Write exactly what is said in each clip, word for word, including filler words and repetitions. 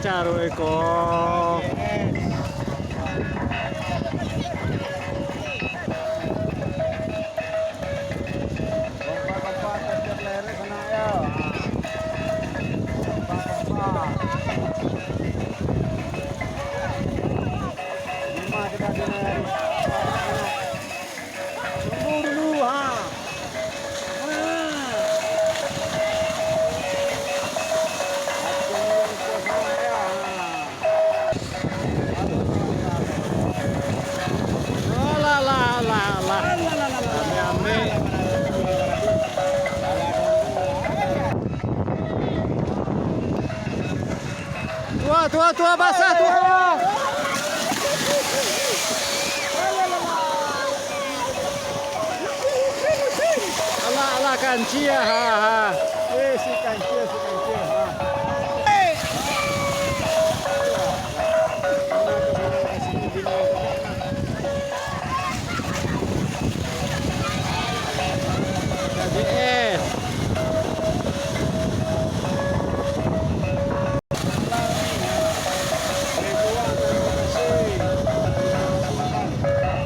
Caro iko. Kompak-kompak, tetiap lereng sanak yo. Kompak-kompak. Lima kita di lereng. Tunggu dulu, ha. Ha. Alah, alah, alah, alah. Ameh, ameh. Tuah, tuah, tuah, basah, tuah. Alah, alah, kancia, ha, ha. Eh, si kancia, si kancia, ha. Jadi, eh.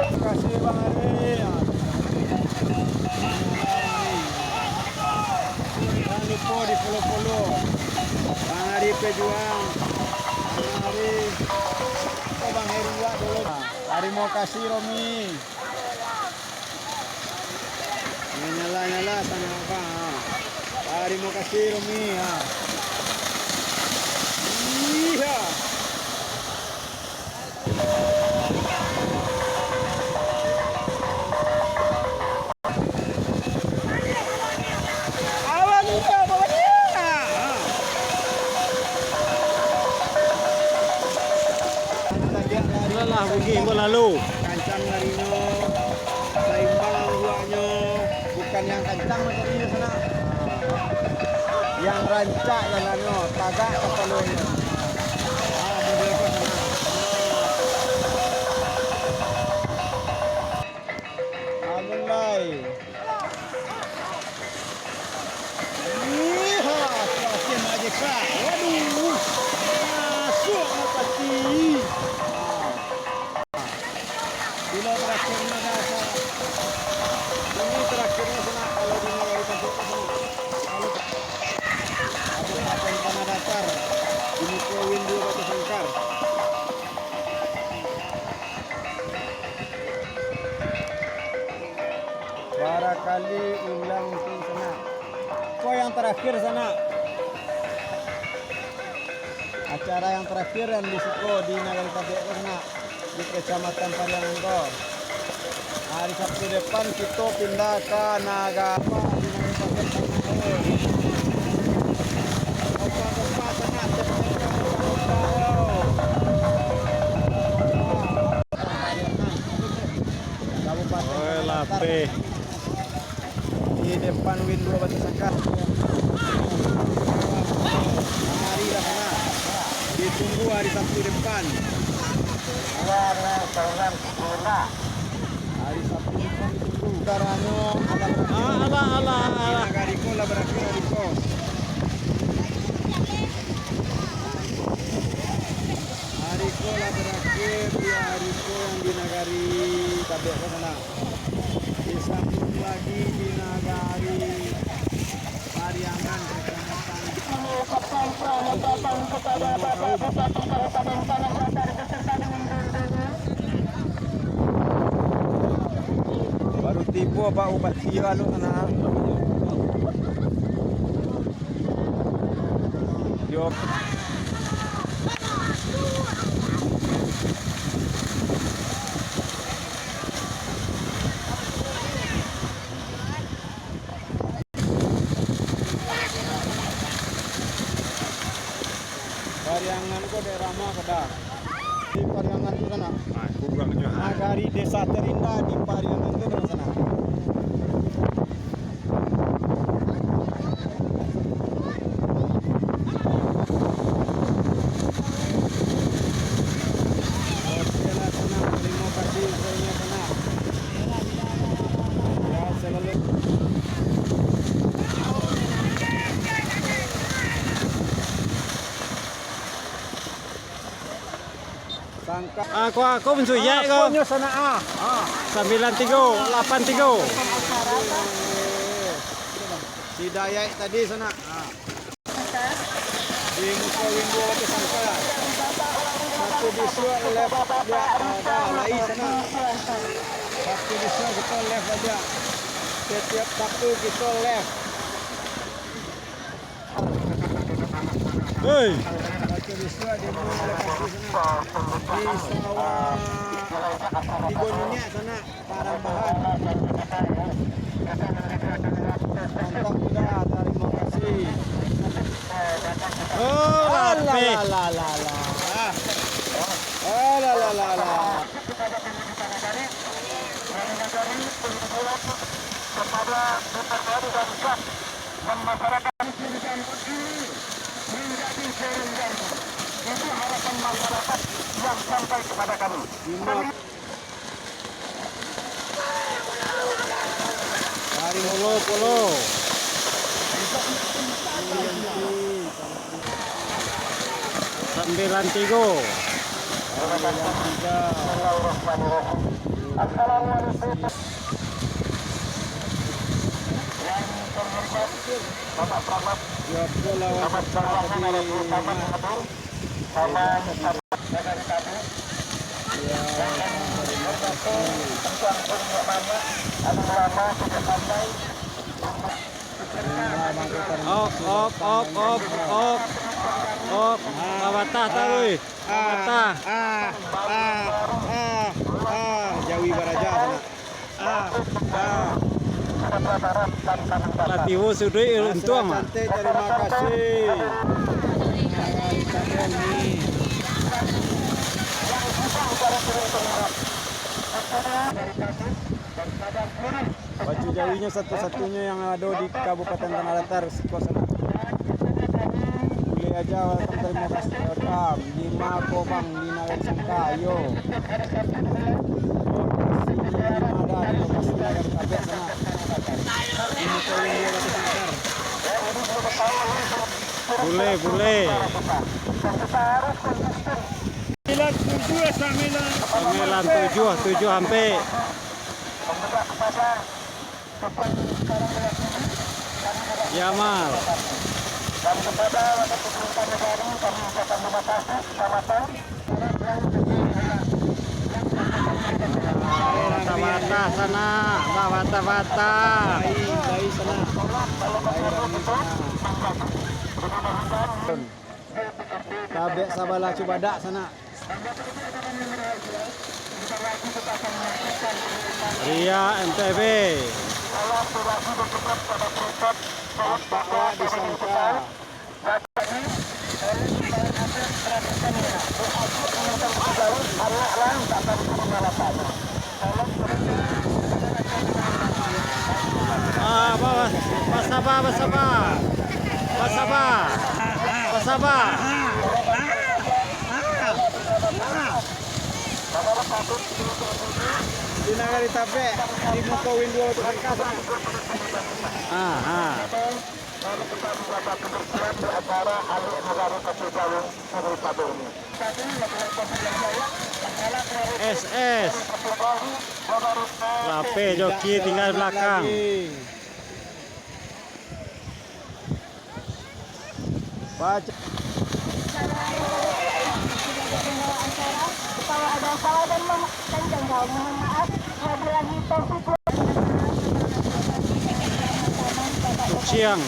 Makasih, Bang Ari. Jangan lupa di follow-follow Bang Ari Pejuang. Bang Ari. Oh, Bang Heru buat dulu. Tarimo kasih, Romi. Nyala-nyala sanak abang, ha. Tarimo kasih, Romi, ha. Iya. Awan iya, bawa dia. Ha. Alah, pergi, engkau lalu. Kancang larinyo. Saimbang buaknyo, bukan yang kancang macam ini, sanak. Yang rancak jalannyo, tagak kapalonyo. Ah, model ko, sanak. Alun lai. Iha, kuatin aja, Kak. Waduh. Masuk mati. Ah. Bilo terakhirnyo dah, Kak. Ini terakhirnyo, sanak, kalau di nagari Tampek, sanak. Kalau Kabupaten Tanah Datar, di Muko Windu Batu Sangkar. Barakali ulang tu, sanak. Ko yang terakhir, sanak. Acara yang terakhir yang di siko, di Nagari Tampek ko, sanak, di Kecamatan Pariangan ko. Hari Sabtu depan kito pindah ka Naga-, di Nagari Tampek, sanak. Kompak-kompak, sanak, kompak-kompak, yo. Kabupaten Oi, Tanah Datar. Lapeh. Di depan Windu Batu Sangkar. Hari lah sana. Ditunggu hari Sabtu depan. Hari Sabtu depan ditunggu. Caranya alah, alah, alah, alah. Nagari ko lah berakhir hari ko. Hari ko lah berakhir di hari ko yang di Nagari Tampek ko sana. Disambung lagi di Nagari Pariangan, Kecamatan. Baru tibo Pak Bupati, lalu sana. Yo. Pariangan ko daerah ma ko dah? Di Pariangan tu sana. Ah, kurangnyo, ah. Nagari desa terindah di Pariangan tu dah sana. Oke lah, sanak. Tarimo kasih infonya, sanak. Ya, salam. Ah, ko, ko Bun Suyaik ko. Ko nyo sanak, ah. Ah. Sambilan tigo, lapan tigo. Si Dayaik tadi sanak. Ah. Di muko winduo tu sangka. Satu bisuak left dia, ah, dah, lai sanak. Satu bisuak kito left aja. Satiap satu kito left. Hei. Di sawah tigo niniak sanak, Parambahan. Mantap, Bunda. Tarimo kasih. Oh, alah, lapeh. Alah, alah, alah. Alah, alah, alah, alah. Kepada Bupati dan Kak dan masyarakat ini menjadi forum yang itu harapan masyarakat yang sampai kepada kami. Dari Pulo, Pulo. Sambilan tigo. Sambilan tiga. Assalamualaikum. Yang terhormat Bapak Camat, Camat Bawahan dari Taman Sabur, sama-sama dari kami. Yang kami hormati Tuan Guru Mama, Alim Ulama, Tokoh Partai, Ok, ok, ok, ok, ok. Babatah taruih. Babatah. Ah, ah, ah, ah, jawi baraja sanak. Ah, ah. Latiwo suduik untuang mah. Cantik, terima kasih. Baju jawinyo satu-satunyo yang ado di Kabupaten Tanah Datar siko sanak. Buliah aja, welcome, tarimo kasih, welcome. Di ma ko, Bang, di Nagari Sangka, ayo. Lokasi di ma dah, di lokasi Nagari Tabek sanak. Di muko Winduo Batu Sangkar. Buliah, buliah. Sambilan tujuah, sambilan. Sambilan tujuah, tujuah ampek. Ya, Mal. Babatah sanak, babatah-batah. Tabek sabalah cubadak sanak. Ria N T B. Tampak awak di Sangka. Ah, ba-, ba-, basaba, basaba. Basaba. Basaba. Di Nagari Tabek, di muko Winduo tu. Ah, ah. S S. Lapeh joki tinggal belakang. Baca. Kalau ada salah dan mem-, dan janggal, mohon maaf. Wabillahi taufiq wal Kuciang.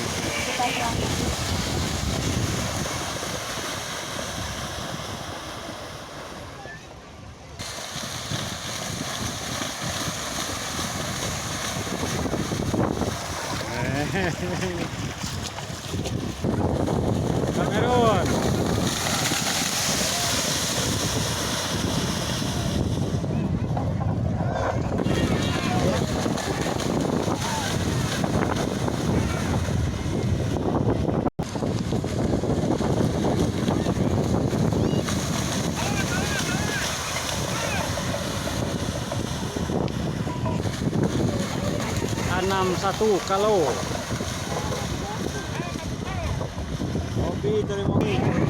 Kamerun. Anam satu kalo. Kopi, tarimo kasih.